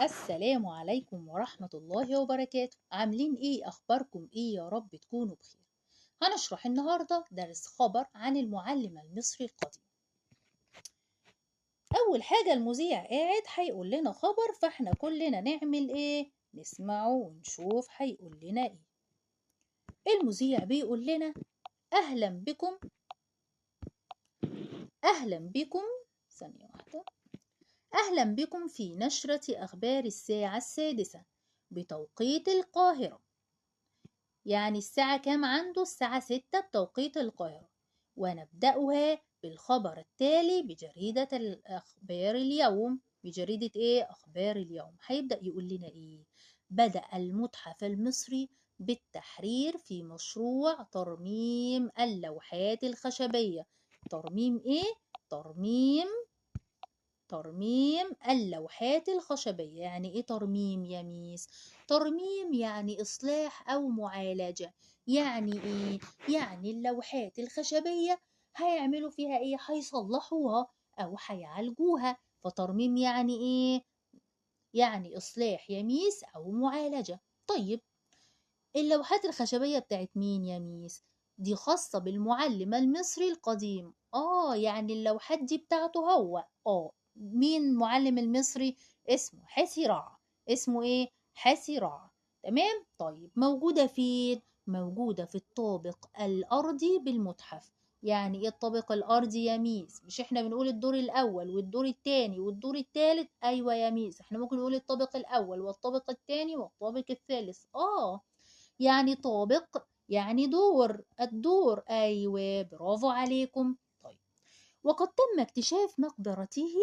السلام عليكم ورحمة الله وبركاته. عاملين ايه؟ اخباركم ايه؟ يا رب تكونوا بخير. هنشرح النهاردة درس خبر عن المعلم المصري القديم. اول حاجة المذيع قاعد هيقول لنا خبر، فاحنا كلنا نعمل ايه؟ نسمعه ونشوف هيقول لنا ايه. المذيع بيقول لنا اهلا بكم، اهلا بكم، ثانية واحدة، أهلا بكم في نشرة أخبار الساعة 6 بتوقيت القاهرة. يعني الساعة كام عنده؟ الساعة 6 بتوقيت القاهرة. ونبدأها بالخبر التالي بجريدة الأخبار اليوم. بجريدة إيه؟ أخبار اليوم. هيبدأ يقول لنا إيه؟ بدأ المتحف المصري بالتحرير في مشروع ترميم اللوحات الخشبية. ترميم إيه؟ ترميم اللوحات الخشبية. يعني ايه ترميم يا ميس؟ ترميم يعني اصلاح او معالجة. يعني ايه؟ يعني اللوحات الخشبية هيعملوا فيها ايه؟ هيصلحوها او هيعالجوها. فترميم يعني ايه؟ يعني اصلاح يا ميس او معالجة. طيب اللوحات الخشبية بتاعت مين يا ميس؟ دي خاصة بالمعلم المصري القديم. يعني اللوحات دي بتاعته هو. مين معلم المصري؟ اسمه حسي رع. اسمه ايه؟ حسي رع. تمام. طيب موجودة فين؟ موجودة في الطابق الأرضي بالمتحف. يعني ايه الطابق الأرضي يا ميس؟ مش احنا بنقول الدور الأول والدور الثاني والدور الثالث؟ أيوة يا ميس، احنا ممكن نقول الطابق الأول والطابق الثاني والطابق الثالث. يعني طابق يعني دور، الدور. أيوة برافو عليكم. طيب وقد تم اكتشاف مقبرته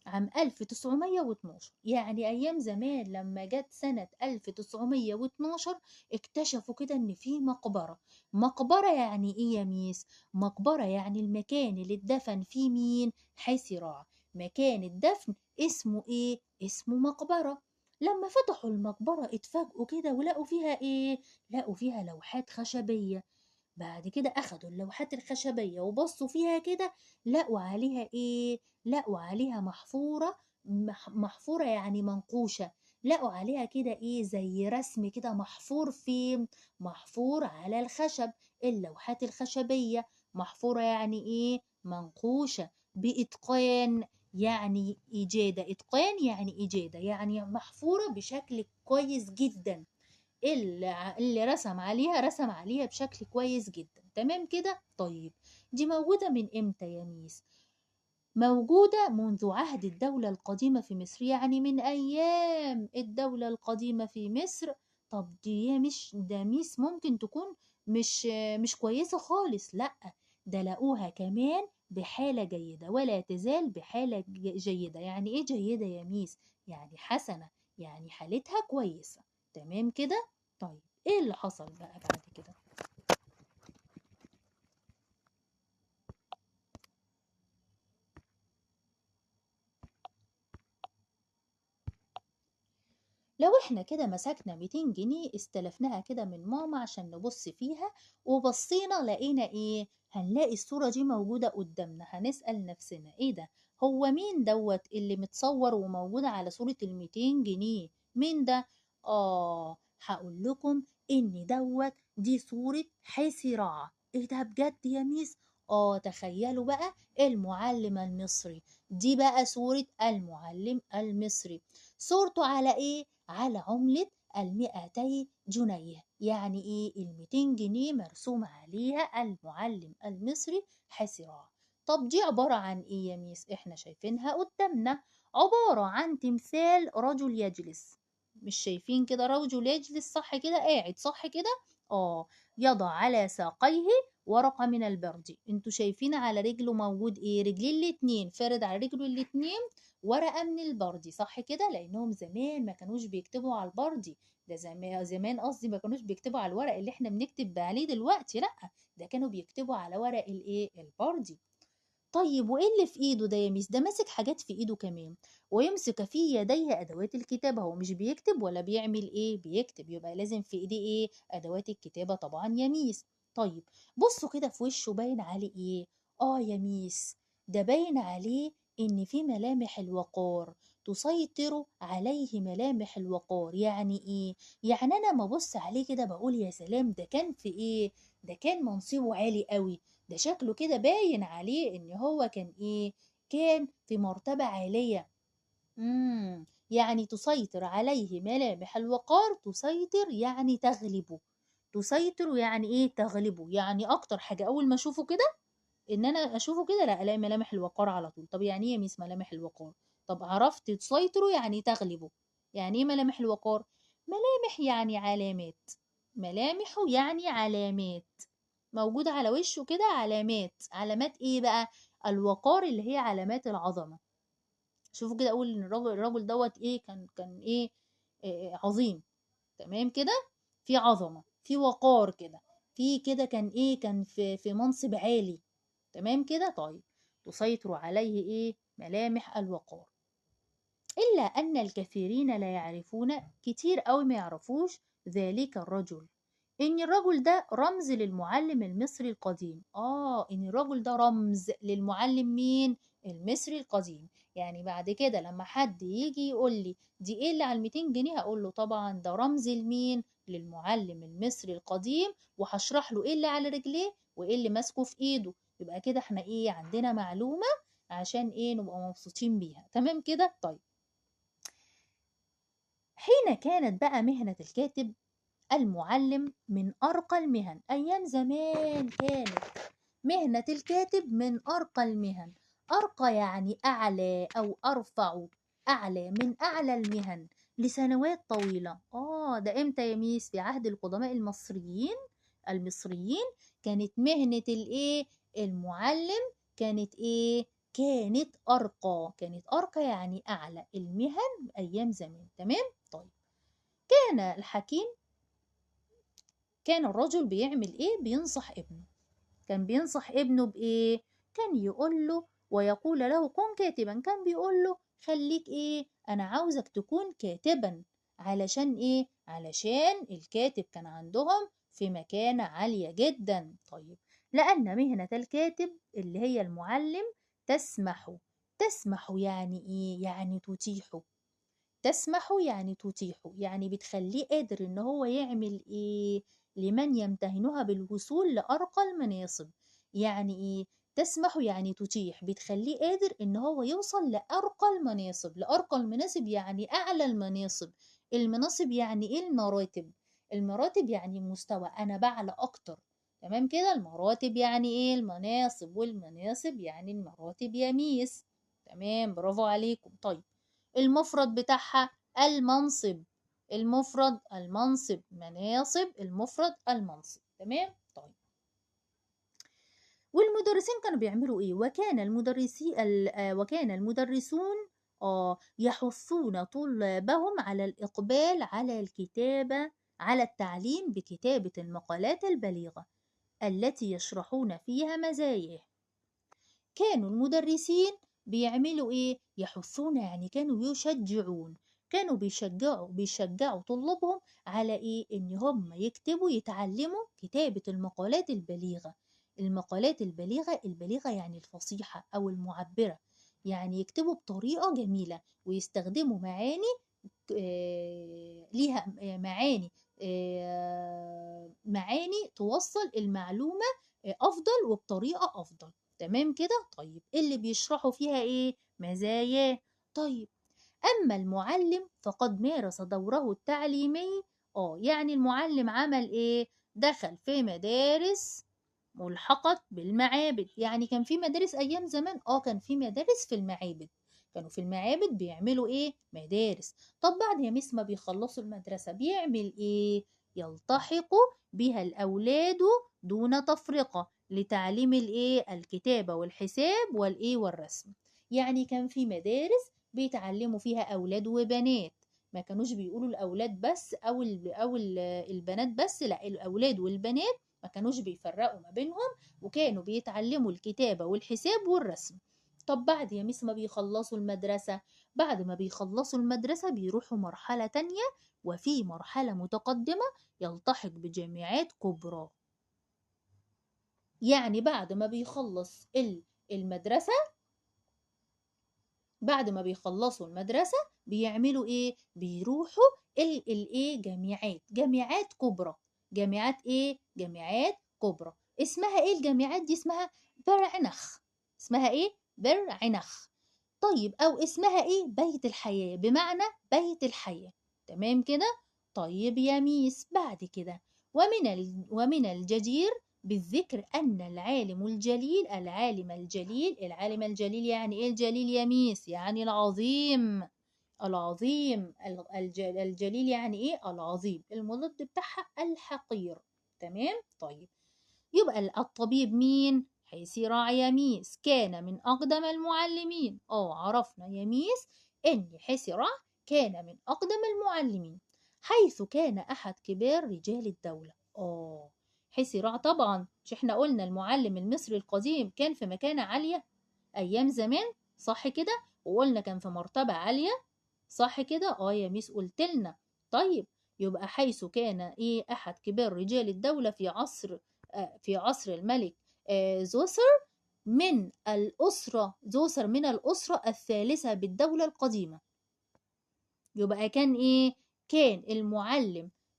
عام 1912. يعني أيام زمان لما جت سنة 1912 اكتشفوا كده إن في مقبرة. مقبرة يعني إيه يا ميس؟ مقبرة يعني المكان اللي اتدفن فيه مين؟ حسي رع. مكان الدفن اسمه إيه؟ اسمه مقبرة. لما فتحوا المقبرة اتفاجئوا كده ولقوا فيها إيه؟ لقوا فيها لوحات خشبية. بعد كده أخدوا اللوحات الخشبية وبصوا فيها كده، لقوا عليها إيه؟ لقوا عليها محفورة، محفورة يعني منقوشة. لقوا عليها كده إيه؟ زي رسم كده محفور فين؟ محفور على الخشب. اللوحات الخشبية محفورة يعني إيه؟ منقوشة بإتقان، يعني إجادة. إتقان يعني إجادة، يعني محفورة بشكل كويس جدا. اللي رسم عليها رسم عليها بشكل كويس جدا. تمام كده. طيب دي موجودة من امتى يا ميس؟ موجودة منذ عهد الدولة القديمة في مصر، يعني من أيام الدولة القديمة في مصر. طب دي مش ده ميس ممكن تكون مش كويسة خالص، لأ ده لقوها كمان بحالة جيدة ولا تزال بحالة جيدة. يعني ايه جيدة يا ميس؟ يعني حسنة، يعني حالتها كويسة. تمام كده. طيب ايه اللي حصل بقى بعد كده؟ لو احنا كده مسكنا 200 جنيه استلفناها كده من ماما عشان نبص فيها، وبصينا لقينا ايه؟ هنلاقي الصورة دي موجودة قدامنا. هنسأل نفسنا ايه ده؟ هو مين دوت اللي متصور وموجود على صورة 200 جنيه؟ مين ده؟ هقول لكم ان دوت دي صورة حسي رع. ايه ده بجد يا ميس؟ تخيلوا بقى المعلم المصري. دي بقى صورة المعلم المصري. صورته على ايه؟ على عملة 200 جنيه. يعني ايه؟ 200 جنيه مرسوم عليها المعلم المصري حسي رع. طب دي عبارة عن ايه يا ميس؟ احنا شايفينها قدامنا، عبارة عن تمثال رجل يجلس. مش شايفين كده رجل يجلس صح كده؟ قاعد صح كده؟ يضع على ساقيه ورقة من البردي. انتوا شايفين على رجله موجود ايه؟ رجلين الاتنين، فارد على رجله الاتنين ورقة من البردي صح كده؟ لانهم زمان ما كانوش بيكتبوا على البردي ده، زمان قصدي ما كانوش بيكتبوا على الورق اللي احنا بنكتب عليه دلوقتي، لا ده كانوا بيكتبوا على ورق الايه؟ البردي. طيب وايه اللي في ايده ده يا ميس؟ ده ماسك حاجات في ايده كمان، ويمسك في يديه ادوات الكتابه. هو مش بيكتب ولا بيعمل ايه؟ بيكتب، يبقى لازم في ايديه ايه؟ ادوات الكتابه طبعا يا ميس. طيب بصوا كده في وشه باين عليه ايه؟ يا ميس ده باين عليه ان في ملامح الوقار. تسيطر عليه ملامح الوقار. يعني ايه؟ يعني انا ما بص عليه كده بقول يا سلام، ده كان في ايه، ده كان منصبه عالي قوي، ده شكله كده باين عليه ان هو كان ايه، كان في مرتبة عالية. يعني تسيطر عليه ملامح الوقار، تسيطر يعني تغلبه، تسيطر يعني ايه، تغلبه. يعني اكتر حاجة اول ما اشوفه كده، ان انا اشوفه كده، لا الاقي ملامح الوقار على طول. طب يعني ايه يا ميس ملامح الوقار؟ طب عرفت تسيطره يعني تغلبه. يعني ايه ملامح الوقار؟ ملامح يعني علامات، ملامحه يعني علامات موجودة على وشه كده، علامات. علامات ايه بقى؟ الوقار اللي هي علامات العظمة. شوفوا كده، اقول ان الرجل دوت ايه، كان ايه، إيه عظيم. تمام كده، في عظمة، في وقار كده، في كده كان ايه، كان في منصب عالي. تمام كده. طيب تسيطر عليه ايه؟ ملامح الوقار. إلا أن الكثيرين لا يعرفون، كتير قوي ما يعرفوش ذلك الرجل، إن الرجل ده رمز للمعلم المصري القديم. إن الرجل ده رمز للمعلم مين؟ المصري القديم. يعني بعد كده لما حد يجي يقول لي دي إيه اللي على 200 جنيه، هقول له طبعا ده رمز لمين؟ للمعلم المصري القديم، وهشرح له إيه اللي على رجليه وإيه اللي ماسكه في إيده. يبقى كده إحنا إيه، عندنا معلومة عشان إيه، نبقى مبسوطين بيها. تمام كده. طيب حين كانت بقى مهنة الكاتب المعلم من أرقى المهن، أيام زمان كانت مهنة الكاتب من أرقى المهن. أرقى يعني أعلى أو أرفع، أعلى من أعلى المهن لسنوات طويلة. ده إمتى يا ميس؟ في عهد القدماء المصريين كانت مهنة الإيه؟ المعلم كانت إيه؟ كانت أرقى، كانت أرقى يعني أعلى المهن أيام زمان. تمام. طيب كان الحكيم، كان الرجل بيعمل إيه؟ بينصح ابنه. كان بينصح ابنه بإيه؟ كان يقول له ويقول له كن كاتبا. كان بيقول له خليك إيه؟ أنا عاوزك تكون كاتبا. علشان إيه؟ علشان الكاتب كان عندهم في مكانة عالية جدا. طيب لأن مهنة الكاتب اللي هي المعلم تسمح، تسمح يعني إيه؟ يعني تتيح، تسمح يعني تتيح، يعني بتخليه قادر إن هو يعمل إيه؟ لمن يمتهنها بالوصول لأرقى المناصب. يعني إيه؟ تسمح يعني تتيح، بتخليه قادر إن هو يوصل لأرقى المناصب. لأرقى المناصب يعني أعلى المناصب. المناصب يعني إيه؟ المراتب. المراتب يعني مستوى، أنا بعلى أكتر. تمام كده. المراتب يعني إيه؟ المناصب، والمناصب يعني المراتب يا ميس. تمام، برافو عليكم. طيب المفرد بتاعها المنصب، المفرد المنصب، مناصب، المفرد المنصب. تمام. طيب والمدرسين كانوا بيعملوا ايه؟ وكان المدرسون يحثون طلابهم على الإقبال على الكتابة، على التعليم بكتابة المقالات البليغة التي يشرحون فيها مزاياه. كانوا المدرسين بيعملوا ايه؟ يحثون يعني كانوا يشجعون، كانوا بيشجعوا طلابهم على ايه؟ ان هم يكتبوا، يتعلموا كتابة المقالات البليغة. المقالات البليغة، البليغة يعني الفصيحة او المعبرة، يعني يكتبوا بطريقة جميلة ويستخدموا معاني ليها معاني، معاني توصل المعلومة أفضل وبطريقة أفضل. تمام كده. طيب اللي بيشرحوا فيها إيه؟ مزاياه. طيب أما المعلم فقد مارس دوره التعليمي. يعني المعلم عمل إيه؟ دخل في مدارس ملحقة بالمعابد. يعني كان في مدارس أيام زمان، كان في مدارس في المعابد، كانوا في المعابد بيعملوا إيه؟ مدارس. طب بعد يا ميس ما بيخلصوا المدرسة بيعمل إيه؟ يلتحق بها الأولاد دون تفرقة لتعليم الإيه؟ الكتابة والحساب والإيه؟ والرسم. يعني كان في مدارس بيتعلموا فيها أولاد وبنات، ما كانوش بيقولوا الأولاد بس أو البنات بس، لا الأولاد والبنات ما كانوش بيفرقوا ما بينهم، وكانوا بيتعلموا الكتابة والحساب والرسم. طب بعد يا ميس ما بيخلصوا المدرسة، بعد ما بيخلصوا المدرسة بيروحوا مرحلة تانية، وفي مرحلة متقدمة يلتحق بجامعات كبرى. يعني بعد ما بيخلص المدرسة بعد ما بيخلصوا المدرسة بيعملوا ايه؟ بيروحوا الايه؟ جامعات، جامعات كبرى. جامعات ايه؟ جامعات كبرى. اسمها ايه الجامعات دي؟ اسمها برعنخ. اسمها ايه؟ برعنخ. طيب او اسمها ايه؟ بيت الحياة، بمعنى بيت الحياة. تمام كده؟ طيب يا ميس بعد كده ومن الجدير بالذكر أن العالم الجليل، العالم الجليل، العالم الجليل يعني إيه الجليل يا ميس؟ يعني العظيم، العظيم، الجليل يعني إيه؟ العظيم. المضاد بتاعها الحقير. تمام؟ طيب يبقى الطبيب مين؟ حيسي رع يا ميس كان من أقدم المعلمين. عرفنا يا ميس إن حيسي رع كان من أقدم المعلمين، حيث كان أحد كبار رجال الدولة. حيسي رع طبعا، مش احنا قلنا المعلم المصري القديم كان في مكانة عالية أيام زمان، صح كده؟ وقلنا كان في مرتبة عالية، صح كده؟ يا ميس قلت لنا. طيب يبقى حيث كان ايه؟ أحد كبار رجال الدولة في عصر الملك زوسر من الأسرة، زوسر من الأسرة الثالثة بالدولة القديمة. يبقى كان ايه؟ كان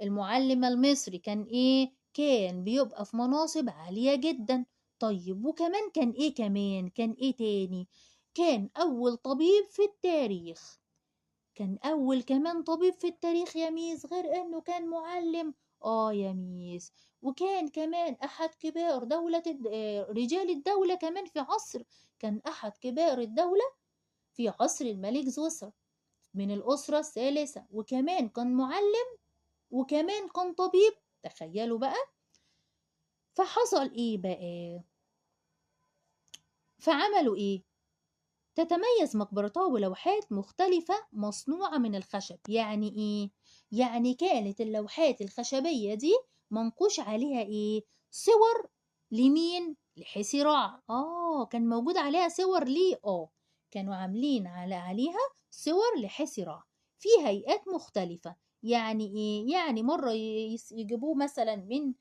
المعلم المصري كان ايه؟ كان بيبقى في مناصب عالية جدا. طيب وكمان كان ايه كمان؟ كان ايه تاني؟ كان أول طبيب في التاريخ. كان أول كمان طبيب في التاريخ يا ميس، غير إنه كان معلم. يا ميس، وكان كمان أحد كبار دولة رجال الدولة كمان في عصر، كان أحد كبار الدولة في عصر الملك زوسر من الأسرة الثالثة، وكمان كان معلم وكمان كان طبيب. تخيلوا بقى. فحصل ايه بقى؟ فعملوا ايه؟ تتميز مقبرته بلوحات مختلفة مصنوعة من الخشب. يعني ايه؟ يعني كانت اللوحات الخشبية دي منقوش عليها ايه؟ صور لمين؟ لحيسي رع. كان موجود عليها صور ليه؟ كانوا عاملين عليها صور لحيسي رع في هيئات مختلفة. يعني ايه؟ يعني مرة يجيبوه مثلا من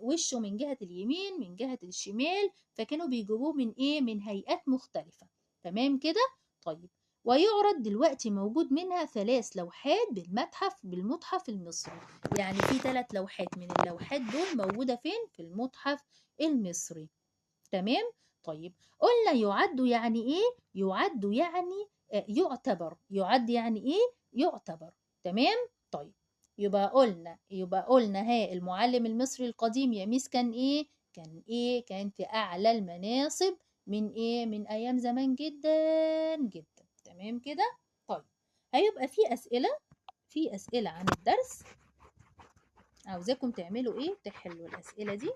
وشه من جهة اليمين، من جهة الشمال، فكانوا بيجيبوه من ايه؟ من هيئات مختلفة. تمام كده؟ طيب ويعرض دلوقتي موجود منها 3 لوحات بالمتحف المصري. يعني في 3 لوحات من اللوحات دول موجودة فين؟ في المتحف المصري. تمام؟ طيب قلنا يعد يعني ايه؟ يعد يعني يعتبر. يعد يعني ايه؟ يعتبر. تمام؟ طيب يبقى قلنا ها المعلم المصري القديم يا ميس كان ايه؟ كان ايه؟ كان في اعلى المناصب من ايه؟ من ايام زمان جدا جدا. تمام كده؟ طيب هيبقى في اسئله عن الدرس، عاوزاكم تعملوا ايه؟ تحلوا الاسئله دي.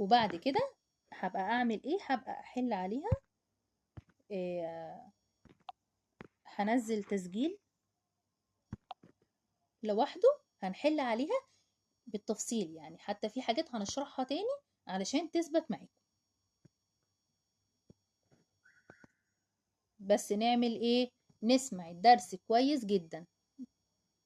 وبعد كده هبقى اعمل ايه؟ هبقى احل عليها إيه، هنزل تسجيل لوحده هنحل عليها بالتفصيل، يعني حتى في حاجات هنشرحها تاني علشان تثبت معاكم. بس نعمل ايه؟ نسمع الدرس كويس جدا.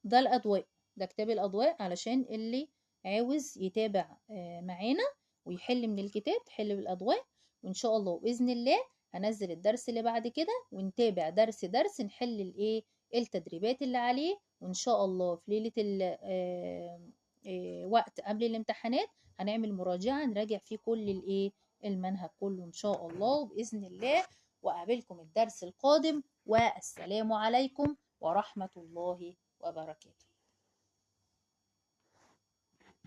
ده الاضواء، ده كتاب الاضواء علشان اللي عاوز يتابع معانا ويحل من الكتاب تحل بالاضواء. وان شاء الله باذن الله هنزل الدرس اللي بعد كده ونتابع درس درس، نحل الايه؟ التدريبات اللي عليه. وان شاء الله في ليله وقت قبل الامتحانات هنعمل مراجعه نراجع فيه كل الايه؟ المنهج كله ان شاء الله باذن الله. واقابلكم الدرس القادم، والسلام عليكم ورحمه الله وبركاته.